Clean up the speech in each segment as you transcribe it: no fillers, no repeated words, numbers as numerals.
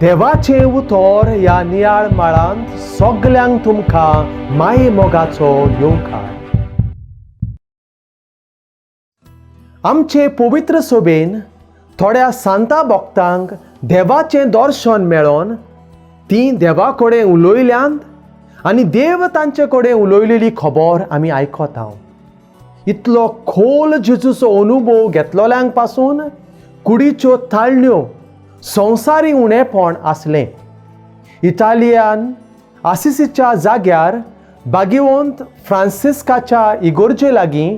देवाचें उतर ह्या नियाळ माळांत सगल्यांक तुमकां माये मोगाचो येवकार. आमचे पवित्र सोबेन थोड्या सांता भक्तांक देवाचें दर्शन मेळोन तीं देवा कडेन उलयल्यांत आनी देव तांचे कडेन उलयलेली खबर आमी आयकता. इतलो खोल जेजूचो अनुभव घेतलोल्यांक पासून कुडीच्यो ताळण्यो संवसारी उणेपण आसलें. इटालियान आसिसीच्या जाग्यार बागिवंत फ्रांसिस्काच्या इगोर्जे लागीं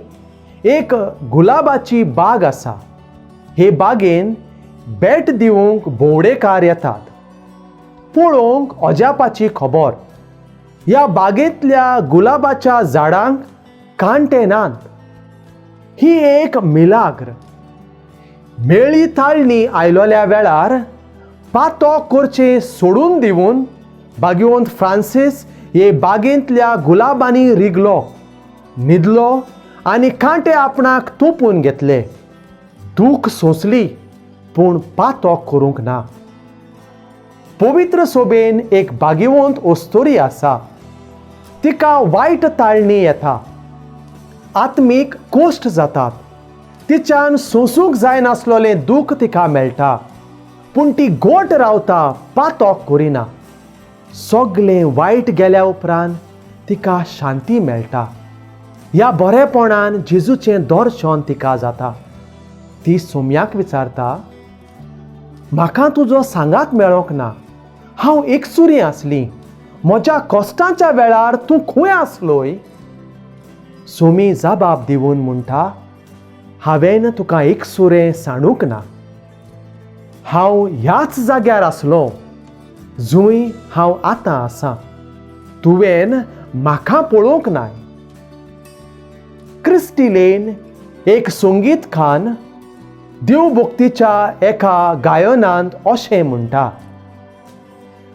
एक गुलाबाची बाग आसा. हे बागेन भेट दिवंक भोंवडेकार येतात. पळोवंक अजापाची खबर, ह्या बागेंतल्या गुलाबाच्या झाडांक कांटे नात. ही एक मिलाग्र. मेळी ताळणी आयलोल्या वेळार पातो करचें सोडून दिवन भाग्यवंत फ्रांसीस हे बागेंतल्या गुलाबांनी रिगलो, न्हिदलो आनी कांटे आपणाक तोपून घेतले. दूख सोंसली पूण पातो करूंक ना. पवित्र सोबेन एक भाग्यवंत अस्तोरी आसा. तिका वायट ताळणी येता, आत्मीक कोश्ट जातात, तिच्यान सोंसूंक जायनासलोलें दूख तिका मेळटा, पूण ती गोट रावता, पातोक करिना. सगलें वायट गेल्या उपरांत तिका शांती मेळटा. ह्या बरेपणान जेजूचें दर्शन तिका जाता. ती सोम्याक विचारता, म्हाका तुजो सांगात मेळोंक ना, हांव एकसुरी आसली, म्हज्या कश्टांच्या वेळार तूं खंय आसलोय? सोमी जबाब दिवन म्हणटा, हांवें तुका एकसुरें सांडूंक ना. हांव ह्याच जाग्यार आसलो जंय हांव आतां आसा. तुवें म्हाका पळोवंक नाय. क्रिस्टिलेन एक संगीत खान देवभक्तीच्या एका गायनांत अशें म्हणटा,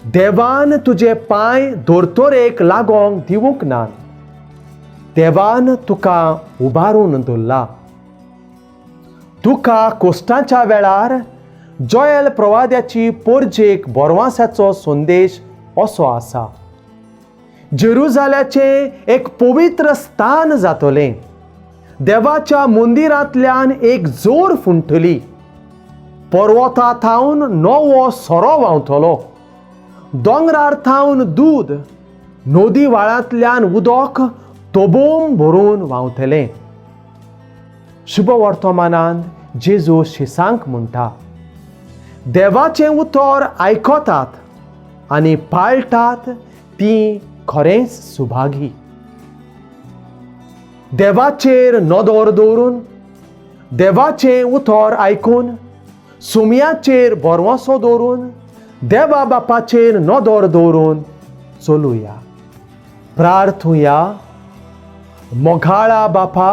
देवान तुजे पांय धर्तरेक लागोंक दिवंक ना, देवान तुका उबारून दवरला. तुका कोश्टाच्या वेळार जोयल प्रवाद्याची पोरजेक बोरवासाचो संदेश असो आसा, जेरुजाल्याचें एक पवित्र स्थान जातलें, देवाच्या मंदिरांतल्यान एक जोर फुंटली, पर्वता थावन नवो सोरो व्हांवतलो, दोंगरार थावन दूद, नदी व्हाळांतल्यान उदक तोबोम भरून व्हांवतलें. शुभ वर्तमानान जेजू शिसांक म्हणटा, देवाचें उतर आयकतात आनी पाळटात ती खरेंच सुभागी. देवाचेर नदर दवरून, देवाचें उतर आयकून, सुमयाचेर भरवंसो दवरून, देवा बापाचेर नदर दवरून चलुया. प्रार्थुया. मोगाळा बापा,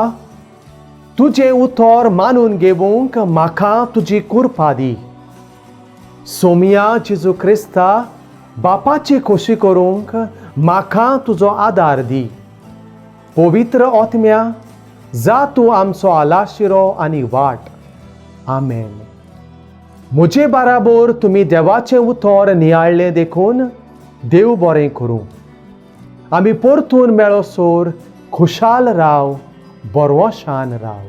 तुजें उतर मानून घेवंक म्हाका तुजी कृपा दी. सोमया जेजू क्रिस्ता, बापाची खोशी करूंक म्हाका तुजो आदार दी. पवित्र आत्म्या, जा तूं आमचो आलाशिरो आनी वाट. आमेन. म्हजे बाराबर तुमी देवाचें उतर नियाळ्ळें देखून देव बरें करूं. आमी परतून मेळोसर खुशाल राव, बरवशान राव.